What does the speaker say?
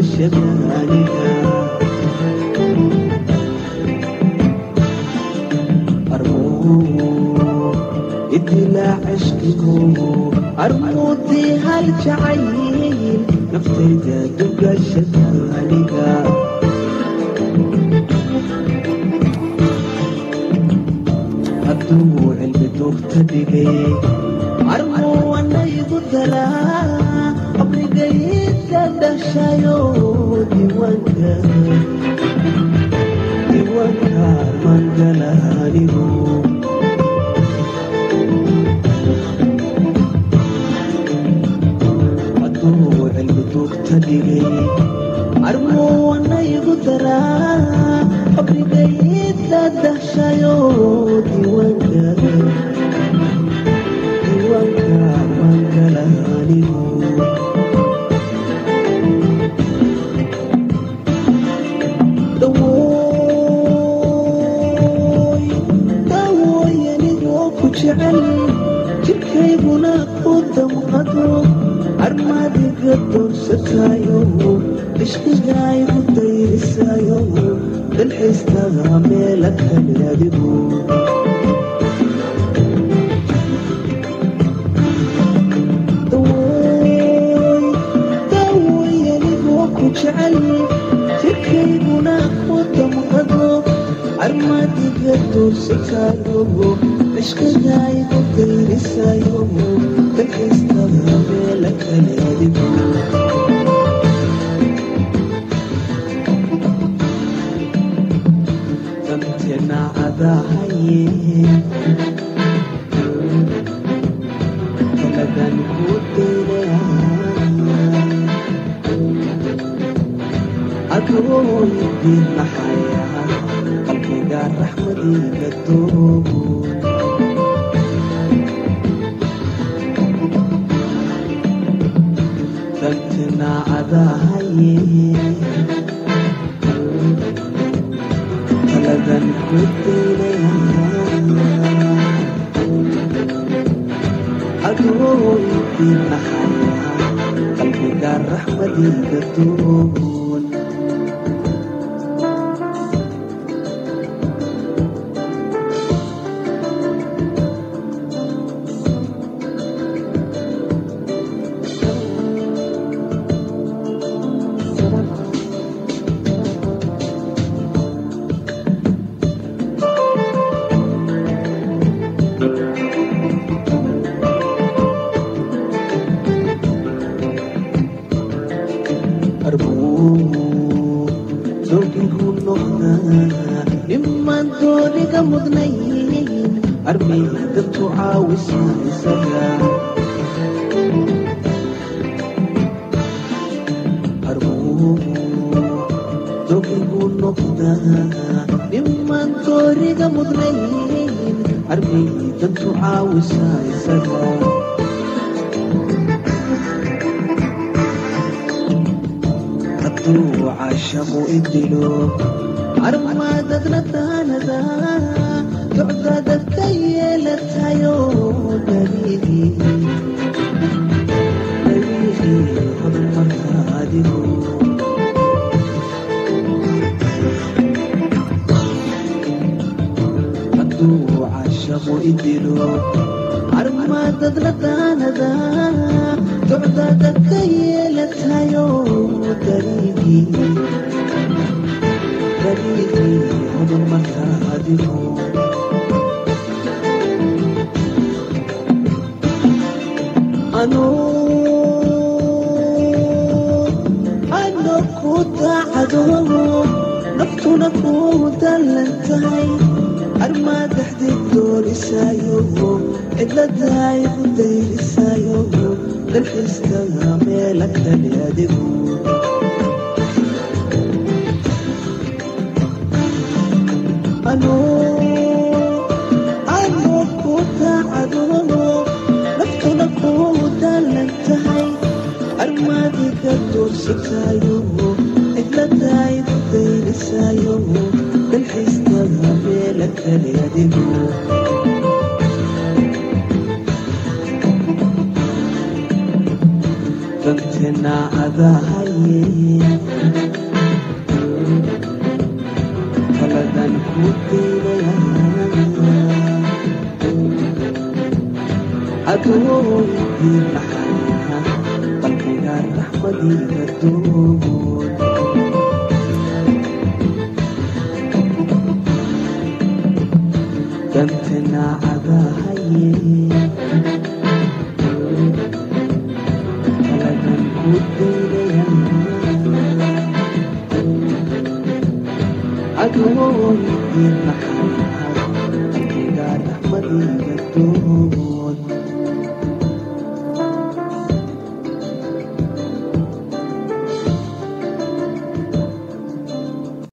dugashada aniga armuu idilaa cishqigu armuudii hal jacayl naftayda dugashada aniga hadduu cilmi duugta dhigay armuu anaygu daraa qabrigayda dhashayo diiwaanka diiwaanka armaangala anigu hadduu cilmi duugta dhigay armuu anaygu daraa qabrigayda dhashayo diiwaanka diiwaanka armaangala anigu dawooy anigoo ku jecel jirkayguna ku damqado armaadiga doorsatayo cishqigaygu dayrisayo dalxiistaga meela kale adigu dawooy anigoo ku jecel jirkayguna ku damqado armaadiga doorsatayo cishqigaygu dayrisayo dalxiistaga meela kale adigu danteena cadahaye taladan ku daynaya adooyidin naxaya qalbiga raxmadiga doogo danteena cadahaye taladan ku daynaya adooyidin naxaya qalbiga raxmadiga doon arbuu doogigu noqdaa niman dooniga mudnayn armay dantu caawisa isaga arbuu doogigu noqdaa niman dooniga mudnayn armay dantu caawisa isaga hadduu caashaqu idilo armaadadna taanada docdadad ka yeelatayo dariiqii dariiqii horumarka adigu hadduu caashaqu idilo armaadadna taanada docdadad ka yeelatayo dariiqii dariiqii horumarka adigu ano ku daacado naftuna ku dalan tahay armaadaxdii doorisayo cidladaay ku dayrisayo dalxiistaga meela kale adigu ano ku daacado naftuna ku dalan tahay armaadiga doorsatayo cidladaay ku dayrisayo dalxiistaga meela kale adigu Dantena adahaye, taladan ku daynaya. Adooydii maxaa qalbiga raxmadiga doon? Dantena adahaye, taladan ku daynaya. Adooydii maxaa qalbiga raxmadiga doon?